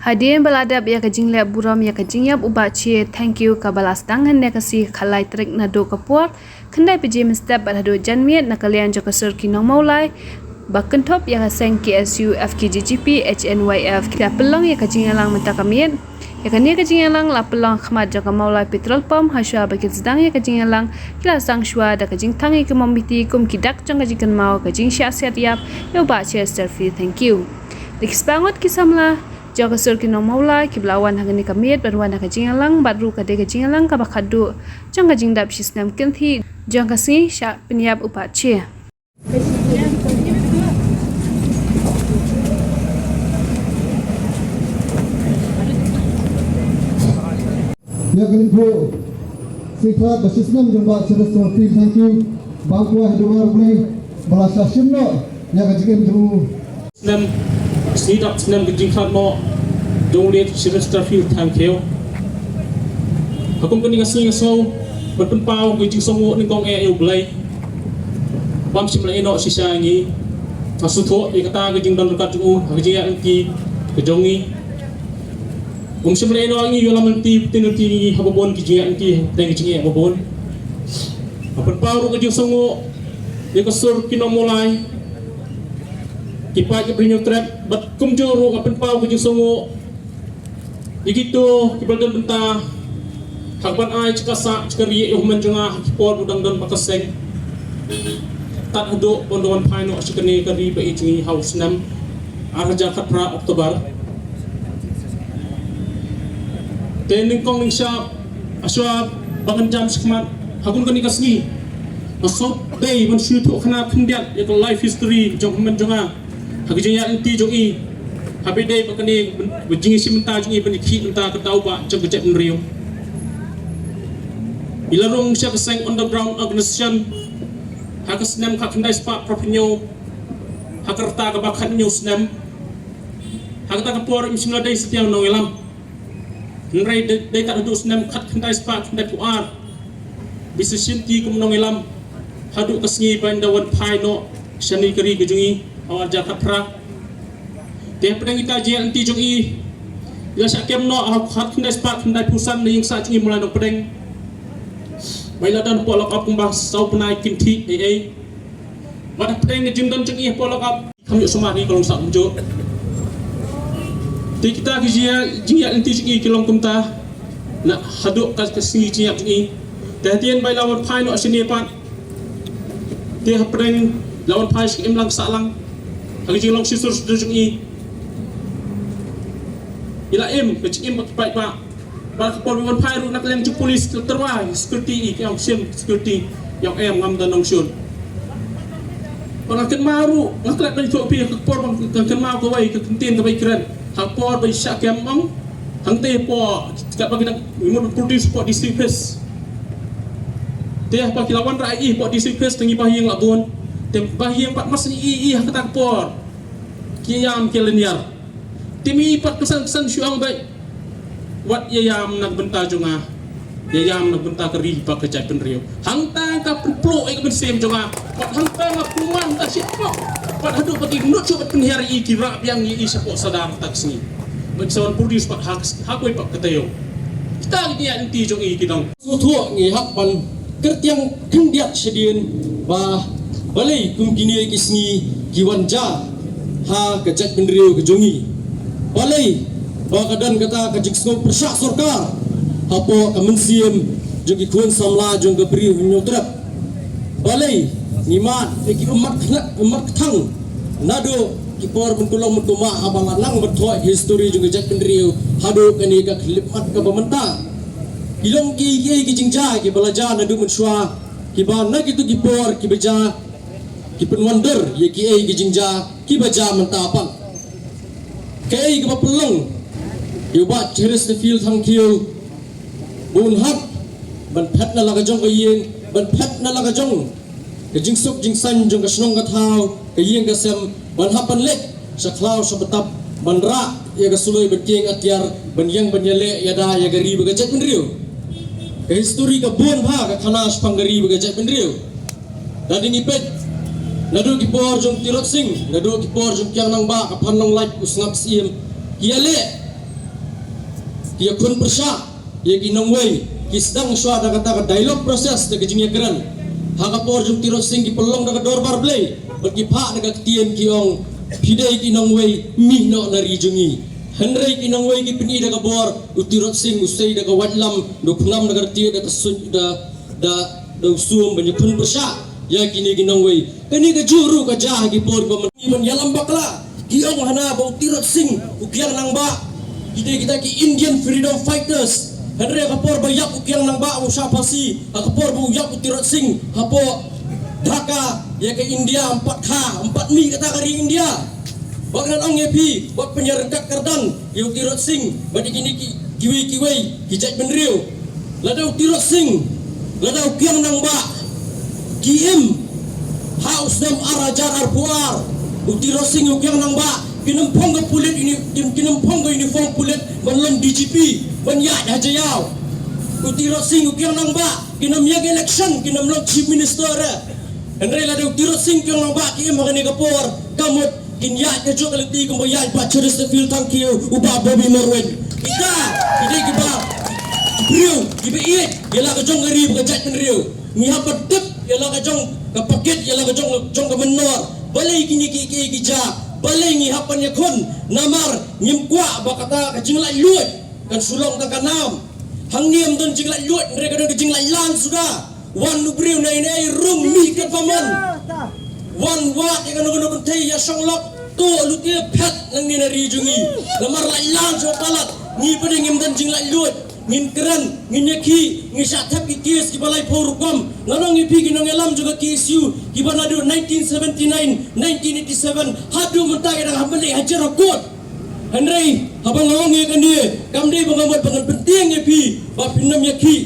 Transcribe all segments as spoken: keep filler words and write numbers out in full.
Hadien ba la dep ïa ka jingleh burom ïa ka jingïap u Bah Che Thangkhiew kaba la sdang hynne ka sngi, ka lai tarik naduh ka por khyndai baje mynstep bad haduh janmiet na ka liang jong ka sur ki nong Mawlai ba kynthup ïa ka seng K S U, F K J G P, H N Y F, ki la pynlong ïa ka jingïalang mynta ka miet. Ïa kane ka jingïalang la pynlong ha khmat jong ka Mawlai Petrol Pump hashwa ba ki sdang ïa ka jingïalang, ki la sdang shuwa da ka jingthang ïa ki mombati kum ki dak jong ka jingkynmaw ka jingshah siat ïap ïa u Bah Cheristerfield Thangkhiew. Da ki spah ngut ki samla jong ka sur ki nong Mawlai kiba la wan ha kane ka miet ban wan ha ka jingïalang, bad ruh ka dei ka jingïalang kaba khatduh jong ka jingdap shi snem kynthih jong ka sngi shah pynïap u Bah Che. Ïa ka lynti shisha ka shisnem jong Bah Cheristerfield Thangkhiew, ba kwah ha duwar Blei ba la sa shim noh ïa ka jingim jong u. Snem, shisha snem ka jingkhlad noh jong u Cheristerfield Thangkhiew. Ha kum kane ka sngi nga sngew ban pynpaw ka jingsngewnguh nyngkong eh ïa u Blei. Bym shym la ïehnoh shisha ïa ngi. Nga sngewthuh ïa kata ka jingdon ryngkat jong u ha ka jingïaid lynti ka jong ngi. Bym shym la ïehnoh ïa ngi, ïalam lynti, pyntin lynti ïa ngi ha ba bun ki jingïaid lynti, ha ka jingïaid ba bun. Nga pynpaw ruh ka jingsngewnguh ïa ka sur ki nong Mawlai, ki paid ka Bri Hynñiewtrep, bad kumjuh ruh nga pynpaw ka jingsngewnguh ïa kito kiba la don bynta ha kaban ai jaka sah jaka rieh ïa u hynmen jong nga ha ki por ba u dang don bad ka seng. Tad haduh ba un da wan phai noh sha kane ka ri ba ïeit jong ngi ha u snem ar hajar khatphra October. Te nyngkong nyngshap, hashwa ba ngan jam shakhmat ha kum kane ka sngi, nga sngewdei ban shu ïathuh khana khyndiat ïa ka life history jong u hynmen jong nga ha ka jingïaid lynti jong i. Haba ïadei bad kane ka jingïashim bynta jong i ban ïakhih bynta kata u bah jong ka jaitbynriew. I la rung sha ka seng underground organization ha ka snem khatkhyndai spah phra phew hynñiew, ha ka rta kaba khathynñiew snem. Ha kata ka por im shym la dei satia u nongïalam. Hynrei dei, dei tad haduh snem khatkhyndai spah khyndai phew ar ba i sa shim kti kum u nongïalam haduh ka sngi ba in da wan phai noh shane ka ri ka jong i ha u ar hajar khatphra. Te hapdeng kita jingïaid lynti jong i, i la shah kem noh ha khatkhyndai spah khyndai phew san na ïing sah jong i Mawlai Nongpdeng, ba i la don hapoh lockup kumba saw bnai kynthih ei ei. Bad hapdeng ka jingdon jong i hapoh lockup, kham ïoh sumar ïa ka long sah kumjuh. Te kita ki jingïaid, jingïaid lynti jong i ki long kumta na haduh ka, ka sngi jingïap jong i. Te hadien ba i la wan phai noh shane pat, te hapdeng la wan phai sha ka imlang sahlang ha ka jinglong shisur shisur jong i, i la im ka jingim bad ki paidbah. Bad ka por ba i wan phai ruh na ka liang jong police la tyrwa ïa security, i ki ong shim security, i ong em, ngam don nongshun. Bad nga kynmaw ruh, nga klet ban ïathuh ïa phi, ka por ba nga kynmaw kawei ka kyntien kaba i kren ha ka por ba i shah kem, ong hangtei hapoh, katba ki dang, i mut produce hapoh D C office. Te haba ki la wanrah ïa i hapoh D C office, te ngi ba ha ïing la bun. Te ba ha ïing pat mar shu i, i ha kata ka por ki ïam ki lynñiar. Te ma i pat kynsan kynsan shu ong beit, wat ïa ïam na ka bynta jong nga, ïa ïam na ka bynta ka ri bad ka jaitbynriew. Hangta nga pynpluh ïa ka mynsiem jong nga, bad hangta nga pynman ta shapoh, bad haduh ba ki nud shuh ban pynhiar ïa i, ki rah biang ïa i shapoh sadar ta ka sngi. Bad sa wan produce bad ha, ha kawei pat ka taïew. Kita ki jingïaid lynti jong i ki dang. Sngewthuh ngi hap ban kyrtiang khyndiat shadien ba balei kum kine ki sngi ki wan jia ha ka jaitbynriew ka jong ngi. Balei ba ka don kata ka jingsngew pyrshah sorkar hapoh ka mynsiem jong ki khun samla jong ka Bri Hynñiewtrep. Balei ngi mad ïa ki ummat khngat, ummat kthang naduh ki por ban kulong ban kumah haba la nang ban thoh history jong ka jaitbynriew haduh kane ka khyllipmat kaba mynta. Ki long ki, ki, ki jingjia kiba la jia naduh mynshuwa, kiba na kito ki por kiba jia ki pynwandur ïa kiei ki jingjia kiba jia mynta pat. Kaei kaba pynlong ïa u Bah Cheristerfield Thangkhiew ba un hap ban phet na la ka jong ka ïing, ban phet na la ka jong ka jingsuk jingsaiñ jong ka shnong ka thaw, ka ïing ka sem, ban hap ban leit sha khlaw sha btap, ban rah ïa ka suloi ban kieng atiar, ban ïeng ban ïaleh ïada ïa ka ri bad ka jaitbynriew. Ka history ka bun bha ka khana shaphang ka ri bad ka jaitbynriew. Lada ngi peit naduh ki por jong Tirot Sing, naduh ki por jong Kiang Nangbah, ka Phan Nonglait, u Sngap Syiem, ki ïaleh Ki ïakhun pyrshah ïa ki nongwei, ki sdang shuwa da kata ka dialogue process da ka jingïakren. Ha ka por jong u Tirot Sing ki pynlong da ka dorbar Blei bad ki phah da ka ktien, ki ong, phi dei ki nongwei, mih noh na ri jong ngi. Hynrei ki nongwei ki pyni da ka bor, u Tirot Sing u sei da ka waitlam, da u khnam da ka rtieh, da ka suiñ, da, da, da u sum ban ïakhun pyrshah ïa kine ki nongwei. Kane kajuh ruh ka jia ha ki por ba mynta ban ïalam bakla. Ki ong hana ba u Tirot Sing u kiang nangbah, ki dei kita ki Indian freedom fighters. Hynrei ha ka por ba ïap u kiang nangbah u shah phasi, ha ka por ba u ïap u Tirot Sing hapoh Dhaka ïa ka India, ym pat kha, ym pat mih kata ka ri India. Bad ngan ong ïa phi, bad pynïaryngkat kyrdan ïa u Tirot Sing bad ïa kine ki, kiwei kiwei ki jaitbynriew. Lada u Tirot Sing, lada u kiang nangbah ki im ha u snem ar hajar arphew ar, u Tirot Sing u kiang nangbah, kin ym phong ka pulit uni-, kin, kin ym phong ka uniform pulit ban long D G P ban ïaid ha Jaïaw. U Tirot Sing u kiang nangbah, kin ym ïeng election, kin ym long chief minister eh. Hynrei lada u Tirot Sing u kiang nangbah ki im ha kane ka por, ka mut kin ïaid kajuh ka lynti kumba ïaid Bah Cheristerfield Thangkhiew, u Bah Bobby Marwein. Kita ki dei kiba briew kiba ïeit ïa la ka jong ka ri bad ka jaitbynriew. Ngi hap ban tip ïa la ka jong ka packet, ïa la ka jong, jong ka mynnor. Balei kine ki, ki, ki jia, balei ngi hap ban ïakhun? Namar ngim kwah ba kata ka jinglaitluid kan shu long tang ka nam. Hangne ym don jinglaitluid, hynrei ka don ka jinglaitlan suda. Wan u briew na ine i rung mih katba mon. Wan wad ïa kano kano kynthei ïa shong lok. To lut ïa phet nangne na ri jong ngi. Namar laitlan sha palat. Ngi pat ngim don jinglaitluid. Ngin kren, ngin ïakhih, ngin shah thep ki case kiba laiphew rukom. Nga ong ïa phi ki nongïalam jong ka K S U kiba naduh nineteen seventy-nine, nineteen eighty-seven haduh mynta ki dang hap ban leit hajar ha court. Hynrei haba nga ong ïa kane, kam dei ba nga mut ba ngan pyntieng ïa phi ba phin ym ïakhih.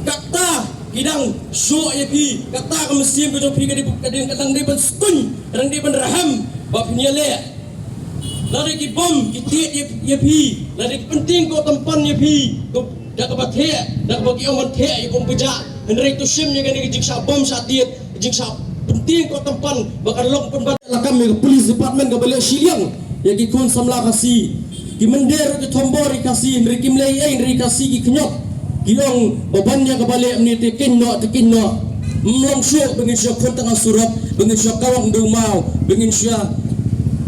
Kata ki dang shoh ïa phi, kata ka mynsiem ka jong phi ka dei, ka dei, ka dang dei ban skuñ, ka dang dei ban rhem ba phin ïaleh. Lada ki bom ki tied ïa, ïa phi, lada ki pyntieng ko tympan ïa phi, ko da kaba theh, da kaba ki ong ban theh ïa ka umpajah. Hynrei to shim ïa kane ka jingshah bom shah tied, jingshah pyntieng ko tympan ba kan long pynban. La kam ïa ka police department kaba leh shiliang ïa ki khun samla Khasi, ki mynder ki thombor ïa Khasi, hynrei kim leh ei, hynrei Khasi ki khñiot. Ki ong ba ban ïa kaba leh mynne te kynnoh, te kynnoh. Ym long shuh ba ngin shu khun tang ha surok, ba ngin shu kawang dewma, ba ngin shu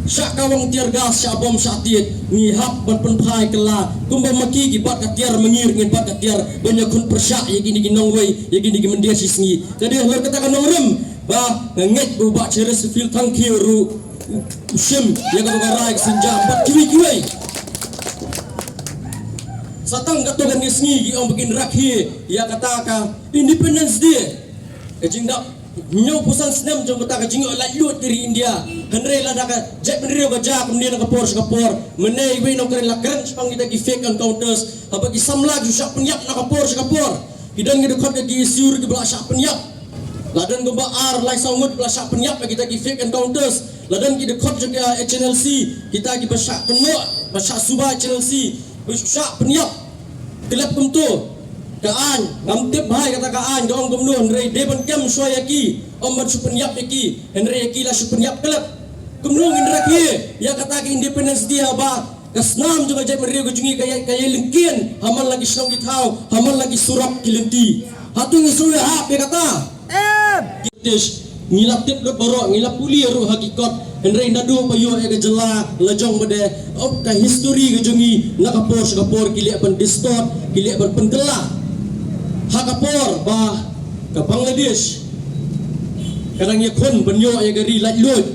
shah kawang tear gas, shah bom, shah tied. Ngi hap ban pynphai kylla kumba ma ki ki bat ka tiar, ma ngi ruh ngin bat ka tiar ban ïakhun pyrshah ïa kine ki nongwei, ïa kine ki mynder shisngi. Ka dei halor kata ka nongrim ba nga ngeit ba u Bah Cheristerfield Thangkhiew ruh u shim ïa kata ka rai ka sienjam bad kiwei kiwei. Sa tang katto katne sngi ki ong ba kin rakhe ïa kata ka Independence Day. Ka jingdap hynñiewphew san snem jong kata ka jingïoh laitluid ka ri India. Hynrei lada ka jaitbynriew ka jia kumne na ka por sha ka por, mynne iwei nongkren la kren shaphang kita ki fake encounters, haba ki samla ki shah pynïap na ka por sha ka por. Ki don ki dkhot ka K S U ruh kiba la shah pynïap. La don kumba ar lai saw ngut ba la shah pynïap ha kita ki fake encounters. La don ki dkhot jong ka H N L C, kita kiba shah kynnoh, ba shah suba H N L C, ba shah pynïap. Khlem kumto, ka aiñ, ngam tip bha ïa kata ka aiñ ka ong kumno, hynrei dei ban kem shuwa ïa ki, ym ban shu pynïap ïa ki, hynrei ïa ki la shu pynïap khlem. Kumno ngin rakhe ïa kata ka Independence Day haba ka snam jong ka jaitbynriew ka jong ngi ka ïai, ka ïai lyngkien ha man la ki shnong ki thaw, ha man la ki surok ki lynti. Hato ngi sngewhap ïa kata? Em! British, ngi la tip lut baroh, ngi la pule ruh ha ki kot, hynrei naduh ba ïoh ïa ka jylla la jong bad, oh, ka history ka jong ngi na ka por sha ka por ki leh ban distort, ki leh ban pynkylla. Ha ka por ba ka Bangladesh ka dang ïakhun ban ïoh ïa ka ri laitluid,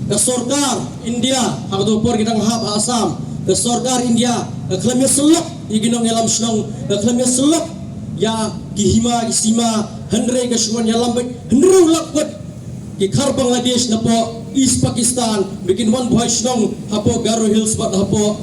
ka sorkar India, ha kato ka por ki dang hap ha Assam, ka sorkar India ka khlem ïasyllok ïa ki nongïalam shnong, ka khlem ïasyllok ïa ki hima ki sima, hynrei ka shu wan ïalam beit hynriew lak ngut ki khar Bangladesh napoh East Pakistan ba kin wan bhoi shnong hapoh Garo Hills bad hapoh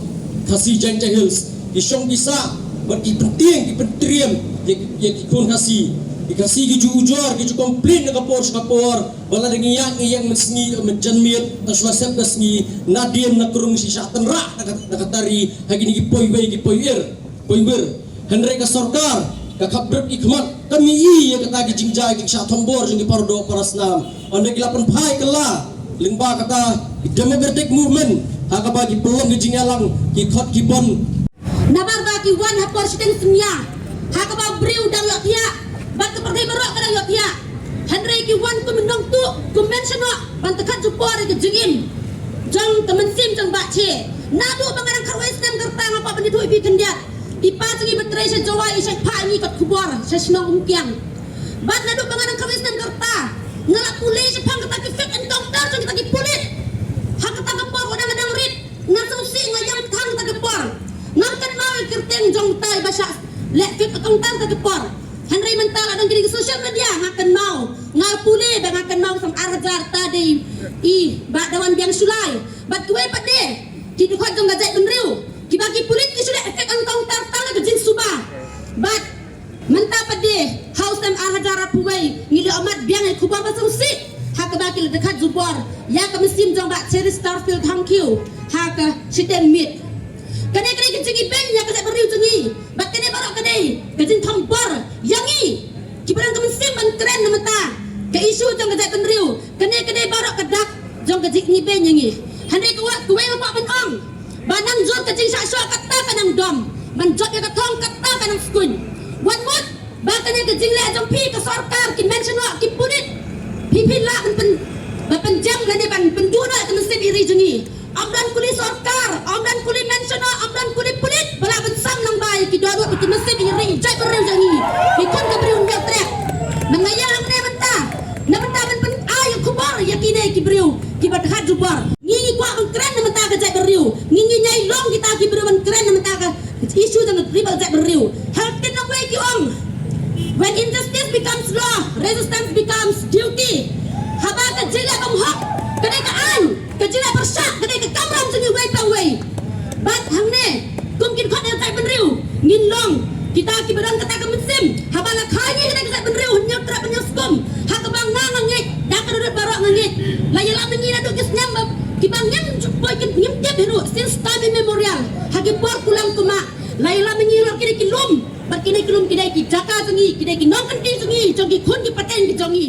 Khasi Jaintia Hills. Ki shong ki sah bad ki pyntieng ki pyntriem ïa, ïa ki khun Khasi. Ki Khasi ki ju ujor, ki ju complain na ka por sha ka por ba lada ngi ïaid ngi ïeng mynsngi mynjan miet, ta shuwa sep ka sngi, nadien na krung shi shah tynrah na ka, na ka tari ha kine ki poiwei ki poiwir, poiwir. Hynrei ka sorkar ka khapbrip ki khmat, kam ïohi ïa kata ki jingjia ki jingshah thombor jong ki para doh para snam. Ynda ki la pynphai kylla lyngba kata ki democratic movement, ha kaba ki pynlong ki jingïalang, ki khot ki bom, Namar ba ki wan ha por shiteng synñia ha kaba u briew u dang ïohthiah bad ka pyrthei baroh ka dang ïohthiah. Hynrei ki wan kum nongtuh, kum mynsiem, ban tyrkhong jubor ïa ka jingim jong ka mynsiem jong Bah Che. Naduh ba nga dang khatwei snem ka rta nga kwah ban ïathuh ïa phi khyndiat. I pa jong ngi ba trei sha Jowai i shait phah ïa ngi kot khubor sha shnong Umkiang. Bad naduh ba nga dang khatwei snem ka rta nga la pule shaphang kata ki fake encounter jong kita ki pulit. Ha kata ka por u dang, dang rit. Nga sngewsih, nga ïam tang kata ka por. Ngam kynmaw ïa ka kyrteng jong utai ba shah leh fake account tang kata ka por. Hynrei mynta la don kine ki social media nga kynmaw. Nga pule ba nga kynmaw, snem ar hajar, ta dei i Bah Dawan Biang Shullai. Bad kiwei pat de ki dkhot jong ka jaitbynriew kiba ki pulit ki shu leh fake account tang, tang ka jingsuba. Bad mynta pat de ha u snem ar hajar arphew wei ngi la ïohmad biang ïa ka khubor ba sngewsih ha kaba ki la tyrkhong jubor ïa ka mynsiem jong Bah Cheristerfield Thangkhiew ha ka shiteng miet. Kane ka dei ka jingibeiñ ïa ka jaitbynriew jong ngi. Bad kane baroh ka dei ka jingthombor ïa ngi kiba don ka mynsiem ban kren na bynta ka issue jong ka jaitbynriew. Kane ka dei baroh ka dak jong ka jingibeiñ ïa ngi. Hynrei ka wa-, kawei nga kwah ban ong ba nang jur ka jingshah shoh kata ka nang dom, ban jop ïa ka thong kata ka nang skuin. Wat mut ba kane ka jingleh jong phi ka sorkar, ki mynsiem, ki pulit, phi, phi lah ban pyn-, ban pynjem lane ban pynduh noh ïa ka mynsiem ïa ri jong ngi. Ym don kuli sorkar, ym don kuli mynsiem, ym don kuli pulit ba lah ban sam lang ba ïa ki dohnud, ïa ki mynsiem ïa ri jaitbynriew jong ngi, ki khun ka briew Hynñiewtrep. Nga ïa hangne mynta na bynta ban pyn-ai ïa ka khubor ïa kine ki briew kiba tyrkhong jubor. Ngi, ngi kwah ban kren na bynta ka jaitbynriew. Ngi, ngi ñiah long kita ki briew ban kren na bynta ka issue jong ka riewpaidbah jaitbynriew. Hynrei tang wei ki ong, when injustice becomes law, resistance becomes duty. Haba ka jingleh bymhok ka dei ka aiñ, ka jingleh pyrshah ka dei ka kamram jong ngi wei pa wei. Bad hangne kum ki dkhot ïa ka jaitbynriew ngin long kita kiba don kata ka mynsiem. Haba la kha ïa ngi ha kane ka jaitbynriew, Hynñiewtrep Hynñiewskum, ha kaba nga, nga ngeit, da ka dohnud baroh nga ngeit, la ïalam ïa ngi naduh ki snem ba kiba ngim ju poi, ngim tip hi ruh, since time immemorial, ha ki por kulang kumah la ïalam ïa ngi halor kine ki lum. Bad kine ki lum ki dei ki jaka jong ngi, ki dei ki nongkynti jong ngi, jong ki khun ki pateng ki jong ngi.